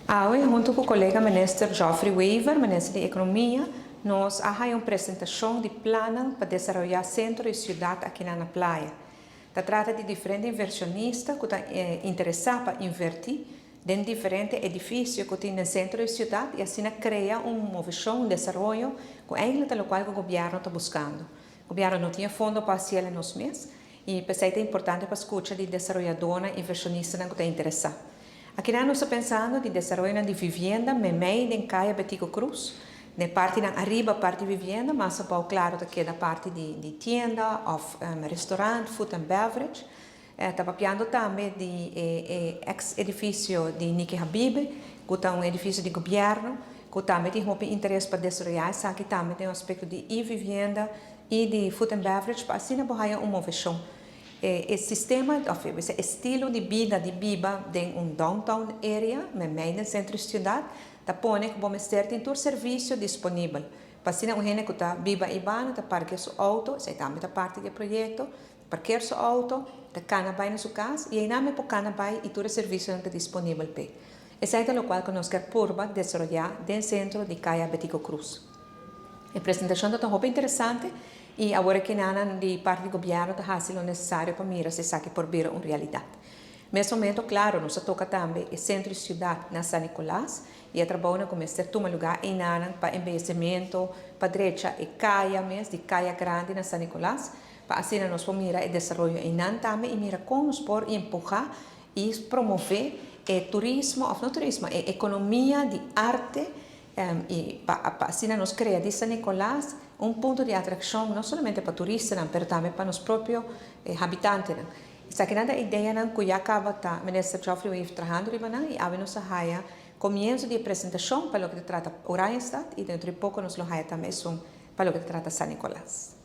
Awe, hunto cu colega Minister Geoffrey Wever, Minister di Economia, nos a haya un presentacion di plan pa desaroya centro di ciudad aki na Playa. Ta trata di diferente inversionista cu ta interesa pa inverti den diferente edificio cu tin den centro di ciudad y asina crea un movecion, un desaroyo, cu eigenlijk ta loke e gobierno ta buscando. Gobierno no tin fondo pa haci nos mes y pesey ta importante pa scucha di desaroyador, inversionista cu ta interesa. Aki nos ta pensando di desaroyo di vivienda, memey den Caya Betico Croes, na parti na ariba parti di vivienda, mas abou, claro, ta keda parti di tienda of restaurant, food and beverage. Ta papiando tambe di ex-edificio di Niki Habibe, cu ta un edificio di gobierno, cu tambe tin hopi interes pa desaroya esaki tambe den un aspecto di e-vivienda y di food and beverage, pa asina haya un movecion. E sistema, of e estilo di bida di biba den un downtown area, memey den centro di ciudad, ta pone cu bo mester tin tur servicio disponibel. Pa asina un hende cu ta biba eybanda, ta parkeer su auto, esey tambe ta parti di e proyecto, parkeer su auto, ta cana bay na su cas, y ey por cana bay y tur servicio ta disponibel p'e. Esey ta loke cu nos kier purba desaroya den centro di Caya Betico Croes. E presentacion ta hopi interesante y awor cu nan di parti di gobierno ta haciendo lo necesario pa mira si esaki por bira un realidad. Mes momento, claro, nos a toca tambe e centro di ciudad na San Nicolas y e trabou a cuminsa tuma luga eynan pa embeyecimento, pa drecha e caya mes, di Caya Grandi na San Nicolas, pa asina nos por mira e desaroyo eynan tambe y mira con nos por empuha y promove e turismo, of no turismo, e economia di arte y pa asina nos crea di San Nicolas un punto di atraccion no solamente pa turista, ma tambe pa nos propio habitantenan. Esaki ta e ideanan cu ya caba ta Minister Geoffrey Wever trahando riba nan y awe nos a haya comienso di presentacion pa loke ta trata Oranjestad y dentro di poco nos lo haya tambe esun pa loke ta trata San Nicolas.